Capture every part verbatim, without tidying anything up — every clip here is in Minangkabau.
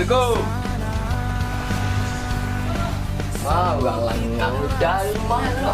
Assalamualaikum. Wah, urang langang udah rumah tu.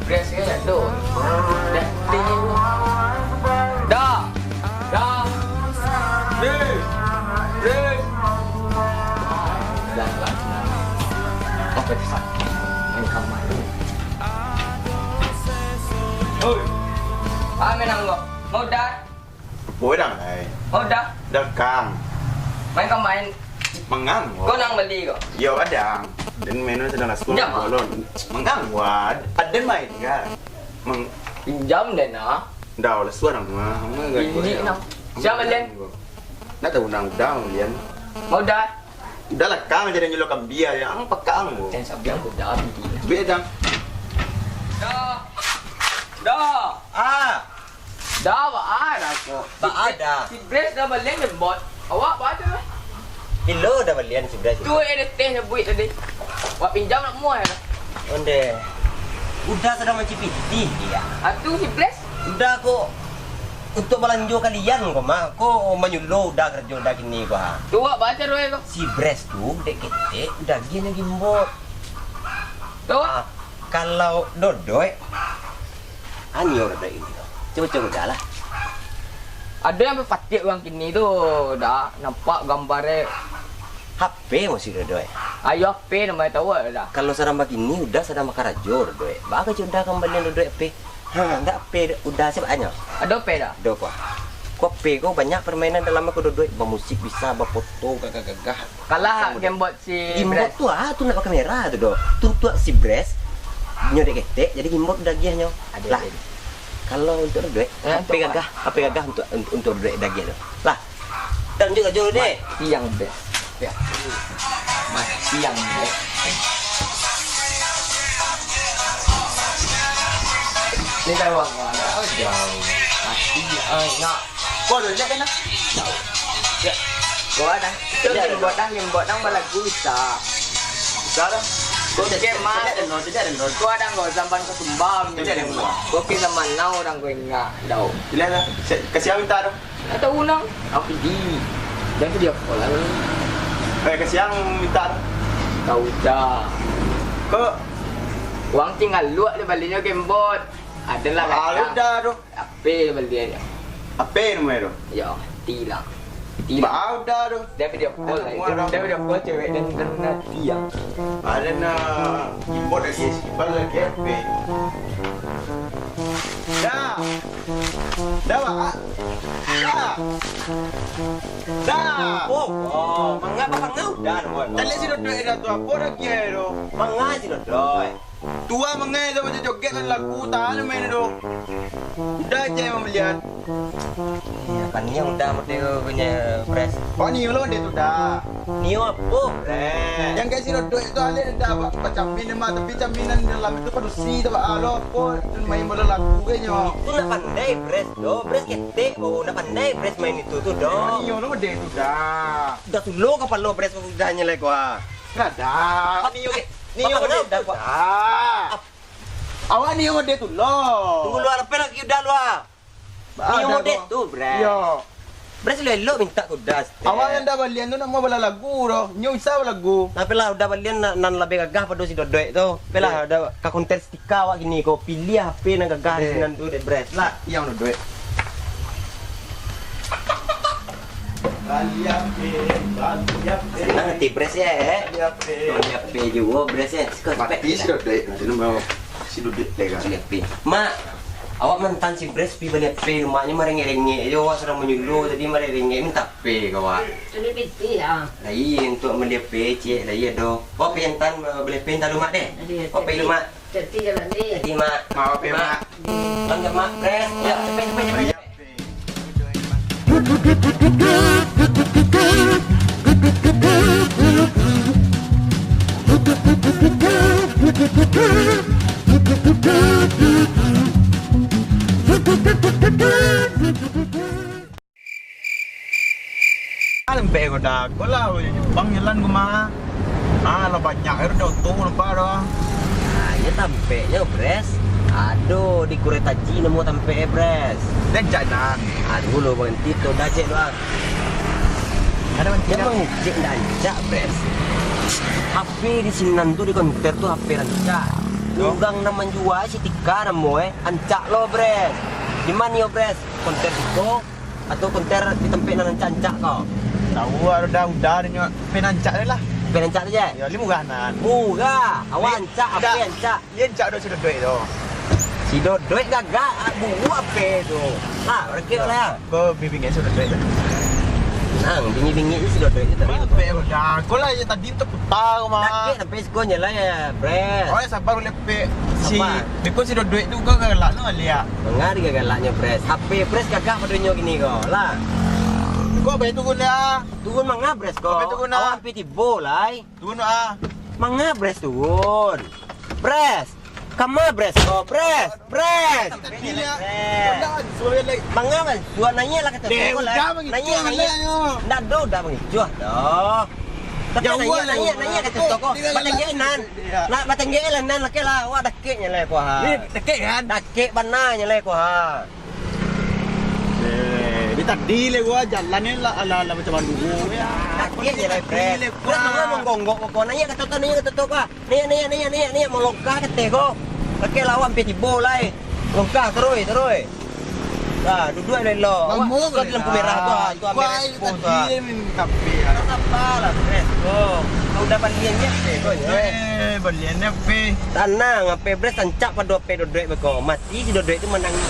Stres kan tu. Dah, dah. Dah. Dah. Dah. Dah. Dah. Apa tu sakit? Main kamar tu. Oi. Ah, main anggo. Mau dah? Apo dang, ai? Oh, dah. Dah kang. Main kau main. Mangang. Kau nang bali ko? Yo, kadang. Den main sadang lasu. Pinjam, ah? Bolon. Mangang, wad. Aden main, kan? Mang- Pinjam den, ah. Ndak, lasu urang mah. Ini, nang. Siapa, Len? Ndak tahu nang udah, Lian. Mau dah? Udah lah, kang, jadi nyulo kambia ya. Ang pakak ang, bo. Jangan sampai aku dah, bidi. Beda. Dah. Dah. Ah. Dah, ba-, ah, dah ko. Ba-, ah, dah. Si Bres dah balian gamebot. Awak ba tu lah. Ilo dah balian si Bres. Tu ada teh nak buat tadi. Awak pinjam nak mua ya. Onde. Udah sadang mancipiti dia. Atu si Bres. Udah ko. Untuk balanjo kalian ko mah. Ko manyulo udah karajo udah kini ko ha. Tu awak baca doa ko. Si Bres tu dek ketek udah agiahnyo gamebot. Tu. Ah, kalau Dodoy, anyo Dodoy ini tu. Cubo-cubo dah lah. Ado yang bapatiak urang kini tu, dah nampak gambarnyo. H P masih Dodoy. Ayo H P namo tahu dah. Kalau sadang bakini, udah sadang bakarajo Dodoy. Baa kecek udah kambalian Dodoy H P. Ha, ndak P, udah siap anyo. Ado P dah? Ado ko. Ko P ko banyak permainan dalam ko Dodoy, bamusik bisa, bafoto gagah-gagah. Kalah gamebot si Bres. Gamebot tu ah, tu nak pakai merah tu doh. Tuntuak si Bres nyo dek ketek, jadi gamebot udah agiahnyo. Ado, lah. Ado. Kalau untuk Dodoy, eh, H P gagah, H P gagah untuk, untuk, untuk Dodoy udah agiah tu. Lah. Dah, lanjut, lanjut, deh. Mati yang best. Ya. Mati yang best. Ni dah wang, wang, dah jauh. Mati, ah, nak. Kau dah lihat kan, nak? Ya. Kau ada. Kau ada. Kau ada balagu bisa. Bisa dah. Kau game mah. Tidak ada no, tidak ada no. Kau ada nggak zaman kau sembam? Tidak ada no. Kau ke zaman now orang kau ingat. Dah. Tidak ada. Kasih minta dah. Atau unang, aku di. Jangan tu dia call lah. Eh, kasihan minta. Kau dah. Kok? Uang tinggal luak dia balinya gamebot. Adalah. Mahal dah tu. Apa dia bali aja? Apa nama tu? Ya, mati lah. Mati lah. Mahal dah tu. Dia video call lah. Dia video call cewek dan, dan mati ya. Ada nak import lagi, simpan lagi apa? Dah. Dah, Pak. Dah. Dah. Oh, oh, manga, manga udah, boy. Tadi si Dodok dah tu, apa dah kira tu? Manga si Dodok. Tua manga tu macam joget dan lagu, tahan main tu. Udah je pembelian. Iya, kan ni yang udah model punya press. Oh, ni lo dia tu dah. Nio apo, Bre? Yang kayak si Dodok itu alih dah, Pak, Pak Camin mah, tapi Camin nan dalam itu padusi tu, Pak, alo apo, tu main bola lagu kayaknyo. Tu nak pandai, Bres, do. Bres ketek, oh, nak pandai, Bres, main itu tu, do. Nio lo deh tu dah. Dah tulo kapalo, Bres, udahnyo lai, gua. Dah, dah. Nio ke? Nio ke? Dah, gua. Dah. Awak nio deh tu lo. Tunggu luar, apa lagi udah luar? Nio model tu, Bres. Iyo. Bres elok-elok minta kudas. Awak nan dah balian tu nak mau bala lagu doh. Nyo bisa balagu. Tapi lah udah balian nan, nan labiah gagah pado si Dodok tu. Tapi lah udah ka kontes tika awak gini ko. Pilih H P nan gagah di sinan tu dek Bres lah. Yang Dodok. Bali H P, bali H P. Senang hati Bres ya, eh? Bali H P. Bali H P juo Bres ya. Suka mati si Dodok. Nanti nambah si Dodok tega. Bali H P. Mak, awak mantan si Bres pi bali H P, umaknyo marengek-rengek jo, awak sadang manyulo tadi marengek minta H P ka awak. Ado H P ah. Lai untuak mali H P ciek, lai ado. Awak pi antan bali H P antan lumak deh. Awak pi lumak. Jadi jalan ni. Jadi mak. Mak, Mak. Bang, Mak, Bres. Ya, cepet, cepet, cepet. Sampai ko dah, ko lah, Jepang jalan ko mah. Ah, lah banyak air dah oto nampak dah. Ah, ya tampeknyo, Bres. Ado di Kuretaji namo tampek e, Bres. Rancak nan. Aduh lo, baranti tu, dah cek tu ah. Ado baranti. Jan mangecek, ndak rancak, Bres. H P di sinan tu, di konter tu H P rancak. Yo. Urang nan manjua si Tika namo e, rancak lo, Bres. Di ma nyo, Bres? Konter siko atau konter di tampek nan rancak-rancak ko? Tahu, ado dah, udah, ado nyo, H P nan rancak tu lah. H P nan rancak tu je? Yo, lai murah nan. Murah. Awak rancak, H P rancak. Iyo, rancak do si Dodoik tu. Si Dodoik gagah, ah, buruak H P tu. Ha, rakik lah. Ko bingik-bingik si Dodoik tu. Nang, bingik-bingik si Dodoik tu tadi. Apa udah? Ko lah yang tadi tu putar, mah. Rakik sampai siko nyo lah, Bres. Oh, sabar, uleh pek. Si, sabar. Beko si Dodoik tu ko galak no, liak. Manga galaknyo, Bres? H P Bres gagah pado nyo kini ko, lah. Ko bae turun lah. Turun manga, Bres, ko? Bae turun lah. Awak ampia tibo lai. Turun, ah. Manga Bres turun? Bres, kama Bres ko? Bres, Bres. Manga Bres? Suah naiak lah kato ko lah. Naiak, naiak. Ndak ado, udah mangicuah doh. Tapi naiak, naiak, naiak kato ko. Batenggek nan. Nak batenggek lah nan, lakek lah. Awak dakeknyo lah ko ha. Dakek kan? Dakek bana nyo lah ko ha. Eh, di tadi le gua jalan ni lah, ala-ala macam mana gua. Sakik je lah, Pres. Pres, manga manggonggok ko, naiak ka toto, naiak ka toto ko. Naiak, naiak, naiak, naiak, naiak, malongkah ka ateh ko. Oke, lawan pi tibo lai. Longkah, taruih, taruih. Nah, duduak elok-elok. Awak tu di lampu merah tu, ah, tu ambil respon tu, ah. Tadi main kafe, ah. Tak apa lah, Pres. Oh, kau udah balian je, Pres, kau ni, eh. Eh, balian je, Pres. Tanang, ape Pres, tancak pado ape Dodoik beko. Mati si Dodoik tu manangih.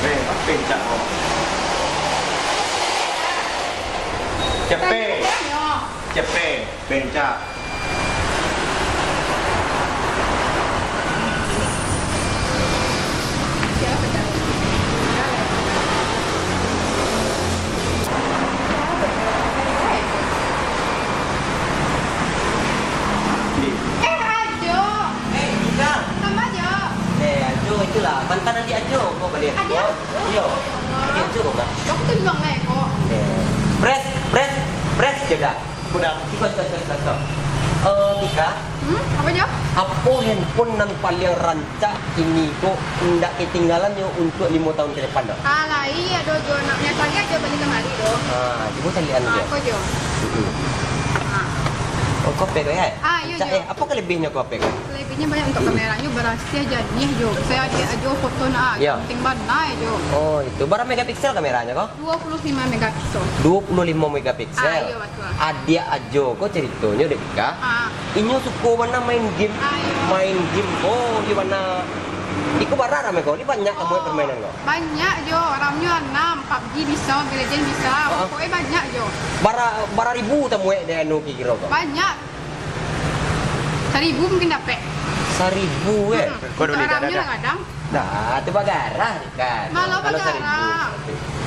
Eh, pencak ko. Cepek. Cepek, pencak. Eh, Ajo! Eh, Ika! Tambah, Jo! Eh, Ajo, itulah, mantan adik Ajo, ko baliak. Adik Ajo? Iyo. Adik Ajo, ko, Kak? Aku tu bilang lah, ko. Eh, Pres, Pres, Pres, jaga. Udah, iko, iko, iko, iko, iko. Eh, Ika? Hmm, apo, Jo? Apo handphone nan paliang rancak kini ko indak ketinggalannyo untuak limo tahun ke depan, dah? Ah, lai ado, Jo. Nak nyo cari Ajo bali kamari, doh. Ah, cubo cari an, Jo. Ah, ko, Jo. Mm-mm. Ah. Oh, ko ape ko, yo? Ah, iyo, Jo. Rancak, eh, apo kelebiahnyo ko ape ko? Kelebiahnyo banyak, untuak kameranyo barasiah, janiah, Jo. Sayo agiah Ajo foto nak, iyo, cantik bana, Jo. Oh, itu. Bara megapiksel kameranyo ko? Duo puluah limo megapiksel. Duo puluah limo megapiksel. Ah, iyo, batua. Adiak Ajo ko caritonyo, dek Ika. Ah. Inyo suko bana main game. Ah, iyo. Main game. Oh, iyo bana. Iko bara rame ko. Ni banyak tamuek permainan ko. Banyak jo. Ramnyo anam, pabji bisa, Mobile Legend bisa. Ah. Pokoknyo banyak jo. Bara, bara ribu tamuek dek anu kiro ko? Banyak. Saribu mungkin dapek. Saribu, eh? Mm-mm. Kau dah beli dah, dah, dah. Ramnyo lah gadang. Nah, tu bagarah, Ika. Malah bagarah.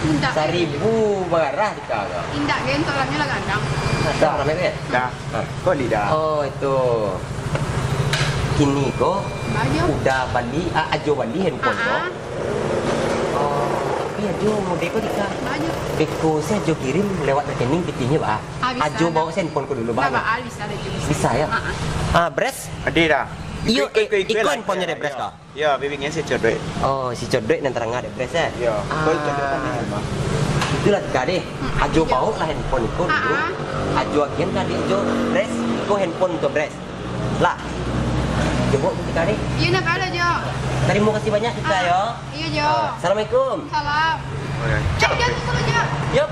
Indak. Saribu bagarah, Ika, kau. Indak, geng, tu orangnya lah gadang. Dah, ramai, eh? Dah. Kau lidah. Oh, itu. Kini ko udah bali, ah, Ajo bali handphone ko. Ah, ah. Oh, tapi Ajo mode ko, Ika. Ajo. Beko se Ajo kirim lewat rekening pitihnyo, ba. Ah, bisa. Ajo bawa handphone ko dulu, ba. Bisa, bisa, Ajo, bisa. Bisa, ya? Ah, ah. Ah, Bres? Ade dah. Iyo, iko, iko, iko, iko handphonenyo dek Bres ko. Yo, bibingnyo si Codek. Oh, si Codek nan tarangah dek Bres, eh? Yo, ah. Kau Codek kan ni, Bang? Itulah, Tika, deh. Hmm. Ajo baok lah handphone iko dulu. Ah, ah. Ajo agiahan ka adiak Ajo, Bres, iko handphone untuak Bres. Lah. Ajo baok, Tika, deh. Iyo, nak bala, Jo. Tarimo kasih banyak, Tika, yo. Iyo, Jo. Ah, assalamualaikum. Salam. Oke. Eh, Jo, tunggu, Jo. Yup.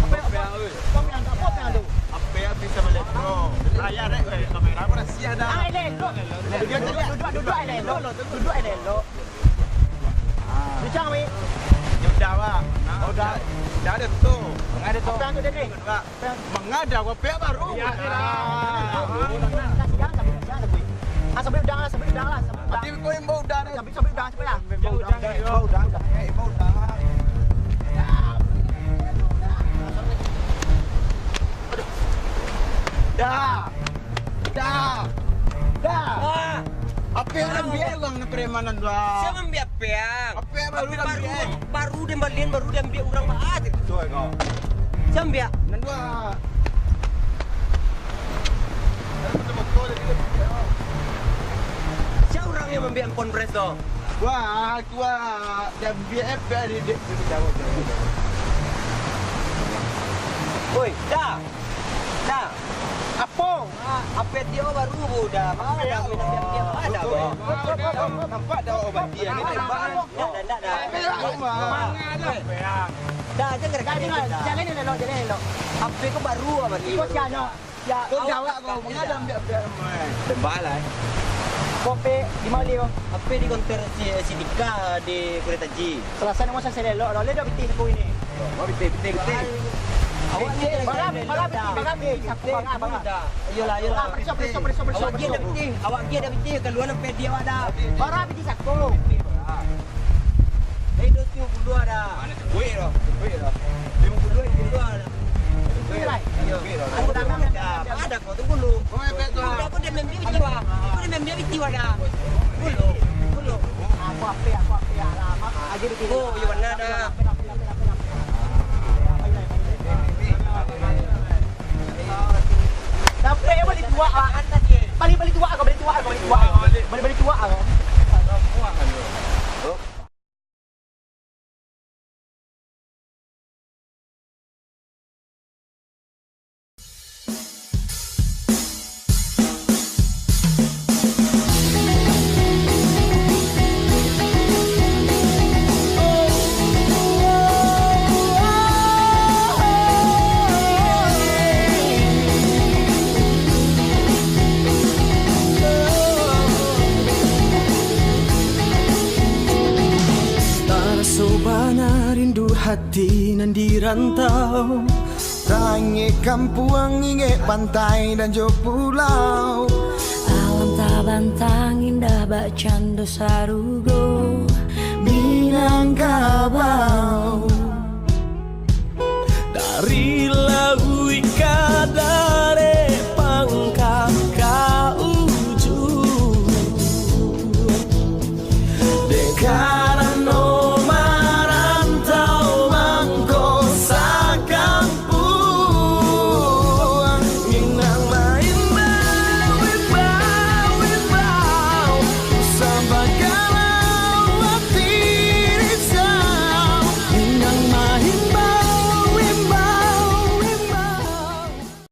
Apa yang, apa, apa yang, apa yang tu? Apa yang bisa melihat, bro? Layar, eh, kamera pun dah siap dah. Ah, elok-elok. Duduak, duduak, duduak, elok-elok. Duduak, elok-elok. Ah. Bincang, Mi. Ya udah, Bang. Nah, oh, udah. Udah ada tu. Udah ada tu. Peang tu, Dede. Peang. Manga ado apo peang baru? Iyo, iyo. Ah, sabui udang lah, sabui udang lah, sabui udang. Tapi kau imbau udang ni. Sabui, sabui udang, sabui lah. Imbau udang, imbau udang, imbau udang. Aduh. Dah. Dah. Dah. Ah. Apo yang ambiak urang ni preman tu, ah? Sia ambiak apo yang? Apo yang baru ambiak? Baru den balian, baru den ambiak urang, ah, tu. Tu, kau. Sia ambiak? Nan tu, ah. Sia urang yang ambiak Ponpes tu? Wah, aku, ah, den ambiak apo yang di, di, di, jauh, jauh. Oi, dah. Nah, apo? Ah, apo dia baru, Bu, dah. Mana dah, main api-api, mana dah, Bu? Nampak dah obat dia ni, tembak. Ndak, ndak, ndak, ndak. Dah, jangan, jangan, jangan elok, jangan elok. Apo ko baru, Abang? Iko sianyo. Ya, kau awak jawab kau, manga den ambiak apo yang main? Tembak lah, eh. Kopi di mana ko? Apo di konter si, si Dika di Kuda Taji? Salasai namo salasai elok, dah. Leh dah pitih saku ini. Wah, pitih, pitih, pitih. Awak ni bara, bara pitih, bara pitih, saku bara, bara. Iyolah, iyolah. Parikso, parikso, parikso, parikso. Awak gi dah pitih, awak gi dah pitih, kalua nan pedi awak dah. Bara pitih saku. Dari dua ratus lima puluh ada. Mana sebuik dah, sebuik dah. Lima puluh, lima puluh ada. Sebuik lah. Iyo. Sebuik dah. Ada, ada, ada. Ada kau tunggu dulu. Kau main bet tu. Aku dah main biti wah. Aku dah main biti wah dah. Dulu, dulu. Aku ape, aku ape, alamak. Aja di sini. Oh, iyo, benar dah. Sampai balik tua, Pak. Balik, balik tua, kau balik tua, kau balik tua. Balik, balik tua, kau. Taraso bana rindu hati nan di rantau. Taingek kampuang, ingek pantai dan jo pulau. Alam tabantang indah bak cando sarugo.